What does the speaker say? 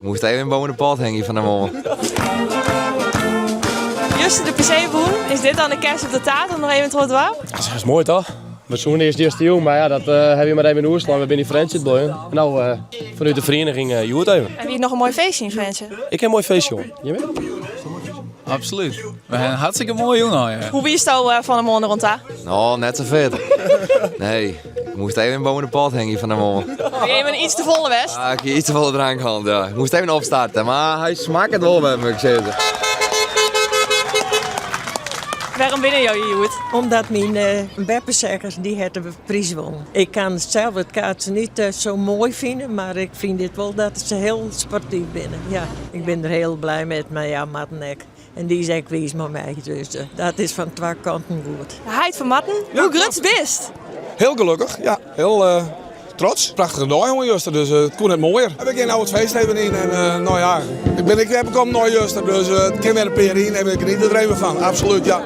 Moast even boven de pot hingje fan de moarn. Juster de PC wûn. Is dit dan de kers op de taart om noch even troch te dwaan? Dat is moai toch? We soene earst earst jûn, mar ja, dat uh, hawwe we mar even oerslaan. We binne yn Frjentsjer bleaun. No, uh, fanút de ferieniging uh, hjoed even. En wie it noch in moai feestje yn Frjentsjer? Ik ha in moai feestje hân. Jimmy? Absoluut. We ha in hartstikke moaie jûn hân. Ja. Hoe wiesto uh, fan 'e moarn der oan ta? No, net sa fit. Nee, ik moast even boven de pot hingje fan de moarn. Even iets te folle west? Ja, ik hie iets te folle drank hân, ja. Ik moast even opstarte, mar hy smakket wol wer, moet ik sizze. Wêrom binne jo hjir hjoed? Omdat myn uh, beppeseggers dy hat de priis wûn. Ik kan sels it kaatsen net uh, sa moai fine, mar ik fyn dit wol dat se hiel sportyf binne. Ja, ik bin der hiel bliid mei, mar ja, Marten ek. En dy is ek wiis mei my, dus uh, dat is fan twa kanten goed. Heit fan Marten, hoe grut bist? Hiel gelokkich, ja. Hiel uh, trots. Prachtige dei jongen juster, dus uh, it koe net moaier. We gean no it feest even yn en uh, no ja, ik bin ek wer kommen nei juster, dus uh, it kin wer in pear yn en we genieten der even fan. Absoluut, ja.